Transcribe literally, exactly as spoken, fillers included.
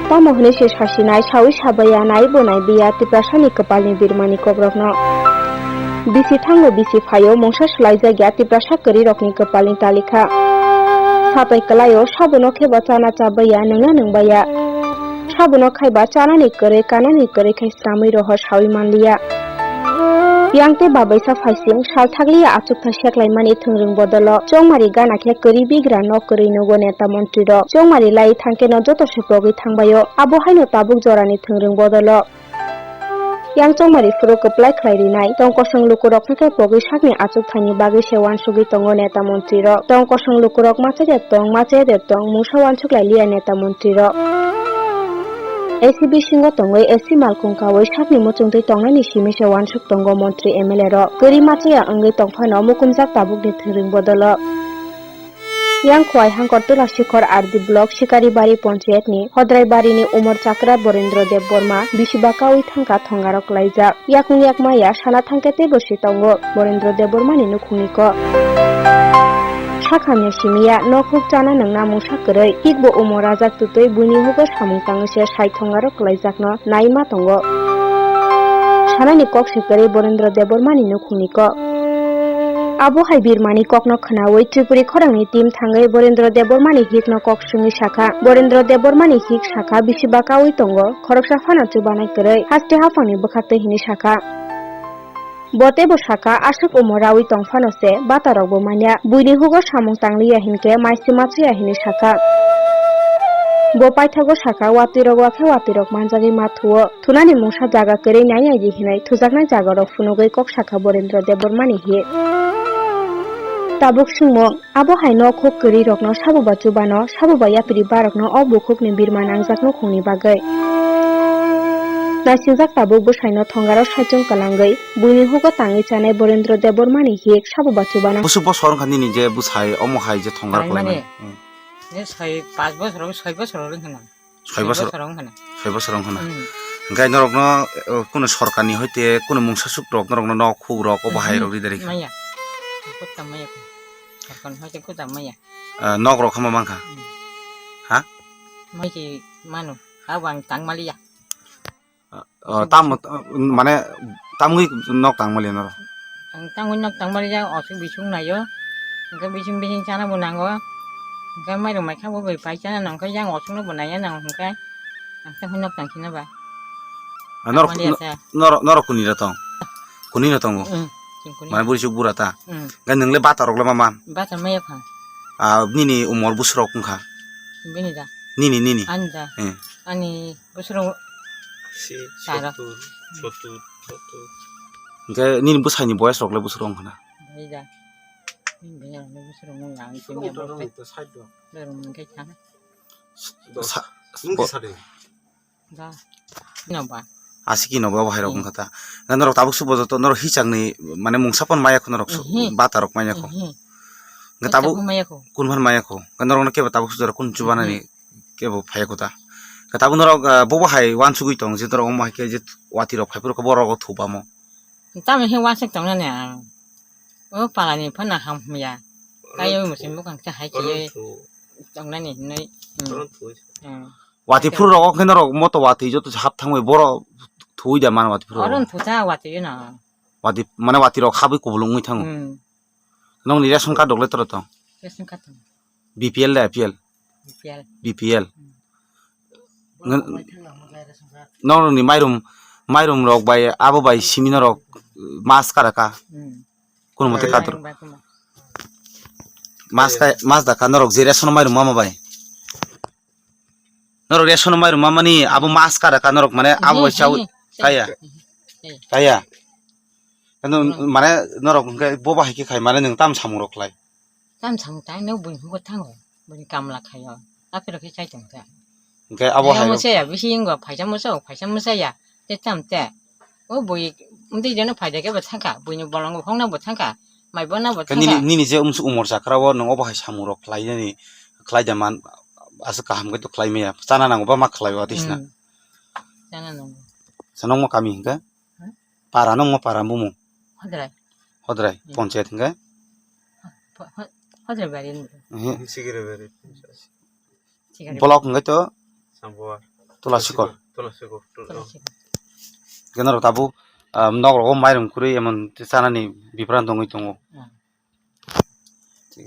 Tamo hwnwi se sasinai, sawi sabaiya, naibo naibiya Tiprasani kwpalni birmani kokrokno. Bisi thango bisi phaio, mungsa swlaijakya Tiprasa kwrwirokni kwpalni talikha. Sapai kwlaio, sabono khe bo chana chabaiya, nwngna nwngbaiya. Sabono khaiba chanani kwrwi, kanani kwrwi khe swnamwi rohor sawi manliya. Yang tei babaisa phaising sal thakliya achukthai seklaimani thwngrwng bodolo chongmari gana khe kwrwi bigra nok kwrwi nugo neta montrirok. Chongmari lai thangkheno joto se pogwi thangbaio. Abo haino tabuk jorani thwngrwng bodolo yang chongmari phuru kwplai khlai rinai tong kosong lukurokno khe pogwi sakni achukthaini bagwi se uansugwi tongo neta montrirok. Tong kosong lukurok machaya tong, machaya de tong, mungsa uansuk lai liya neta montrirok. A C bisingo tongwi A C malkhung kawi sakni muchungtwi tongnani simi se uansuk tongo montri M L A rok. Kwrwi machaya wngwi tongphano mukumjak tabukni thwngrwng bodolo. Yang Khowai Hangkor Tulasikhor R D block Sikaribari Panchayat ni Hodraibari ni Umor Chakra Borendra Debbarma bisiba kawi thangkha thongaro kwlaijak. Yakung yakmaya sana thangkhe teibo si tongo. Borendra Debbarma ni nukhungni kok. Sakhamya simiya, nok huk chana nwngna mungsa kwrwi, hikbo umor rajak twtwi buini hugo samung tangwi se sai thongaro kwlaijakno naima tongo. Sanani kok se kwrwi Borendra Debbarma ni nukhungni kok. Abo hai birmani kokno khwnawi Tripuri khorangni team thangwi Borendra Debbarma ni hikno kok swngwi sakha. Borendra Debbarma ni hik sakha bisiba kawi tongo, khoroksa phano chubanai kwrwi, haste haphangni bwkhaktwi hinwi sakha. Bo teibo sakha, aswk umor rawi tong phano se, bata rokbo manya. Buini hugo samung tangliya hinkhe, maisi machaya hinwi sakha. Bo paithago sakha, watwi rok wakhe watwi rok manjagwi ma thuo. Thunani mungsa jaga kwrwi nai nai di hinwi thujaknai jaga rok phunugwi kok sakha Borendra Debbarma ni hi. Tabuk swngmung, abo hai nok huk kwrwi rokno sabo ba chubano, sabo ba yapri barokno o bukhukni birma nangjak nukhungni bagwi. Naisingjak tabuk bwsaino thongaro saichung kwlangwi buini hugo tangwi chanai Borendra Debbarmani hik sabo ba chubano. Busuk bosor wngkha nini je bwsai omo hai je thongar Ai kwlaimani. Mani. Hmm. Je soi, panch bosor, soi bosor wngkha na. Soi bosor, soi bosor wngkha na. Soi bosor wngkha na. Hmm. Hwnkhe norokno, eh, kuno sorkarni hoite kuno mungsa suk rok norokno nok huk rok obo hai rok ri dari kha. Maya. Kutam maya. Sorkarni hoite kutam maya. Ah, nok rok hama mankha. Hmm. Ha? Mai se mano. Abo ang tang maliya. Oh, tam, mane, tamwi nok tang maliya norok? Ang tamwi nok tang maliya, osuk bising naio. Hwnkhe bising bising chana bo nango. Hwnkhe mairum mai kha bo bai pai chana nang khe yang osuk no bo naiya nang hwnkhe. Ang tamwi nok tang khina ba. Ah, norok, maliya no-, sa. Norok, norok kuni ra tong? Kuni ra tongo? Mm, chwng kuni. Mane buri chuk bura ta? Mm. Hwnkhe nwng le bata rok le ma man? Bata maya kha. Ah, nini umor busuk rok wngkha? Bini da? Nini, nini? Ani da? Eh. Ani Bwswrwng si, taro. Sottur, sottur, sottur. Hwnkhe nini bwsaini boyes rok le bwswrwng wngkha na? Bai da. Bini bwswrwng wngya, ang sini abo. Side o. Dorong hwnkhe sana. Sa-, nung bo- kisa de. Da. No ba. Asiki no ba bahai rok wngkha ta. Na norok tabuk subo joto norok hichang ni mane mungsa pon maya kho norok su-, bata rok maya kho. Hwnkhe tabuk maya kho. Kun phan maya kho. Hwnkhe norok no kebo tabuk sujara kun chubanani. Kebo phai kho ta. Khe tabuk norok, ah, bobo hai uansugui tong je norok omo hai khe je watui rok phai phuru khe borok o thupamo. Tamo khe uansuk tong nani ang. O palani phano ham ya. Kayo musim bukang cha hai khe tong nani hinui. Hmm. Watui phuru rok khe norok moto watui joto hap thangbai borok thuwi da man watui phuru. Oron thuta watui no. Watui mane watui rok habwi kubulung wi thango. Hmm. Nokni ration card rok le toro tong? Ration card tong. B P L da A P L? B P L. B P L. Hmm. Nokni mairum, mairum rok bai abo bai simi norok mas kara ka? Hmm. Kuno mote kator. Mairum bai kuno. Mas ka, mas da ka norok je ration mairum mama bai. Norok ration mairum mamani abo mas kara ka norok mane abo bai chao kaya. Kaya. Ano mane norok hwnkhe bo bahai khe khai mane nwng tam samung rok khlai. Tam samung tai no buini hugo thango. Buini kamla khaio. Apero khe chai tong kha. Hwnkhe abo hai. Mo se ya bisi ingo phaisa mo se phaisa mo se ya. Te tam te. O bui undi jeno phaida khe bo thangkha. Buini bolong bo hongna bo thangkha. Mai bo na bo thangkha. Nini, nini je umsuk umor jakra o nwng obo hai samung rok khlai nani khlai da man aswk kaham khe to khlai maya. Chana nango ba ma khlai o atisna. Hmm. Chana nango. Sanong mo kami hwnkhe? Para nung mo para bumung? Hodrai. Hodrai, hmm. Ponchayat hingke? Ho-, ho-, Hodrai bari ni. Ehe. Sikiri bari. Tikari. Block hwnkhe to Sambuwar. Tulasikor. Tulasikor. Tulasikor. Tulasikor. Kenaro tabuk, ah, nok rogo mairung kwrwi emon chanani bipran tongwi tongo. Hmm.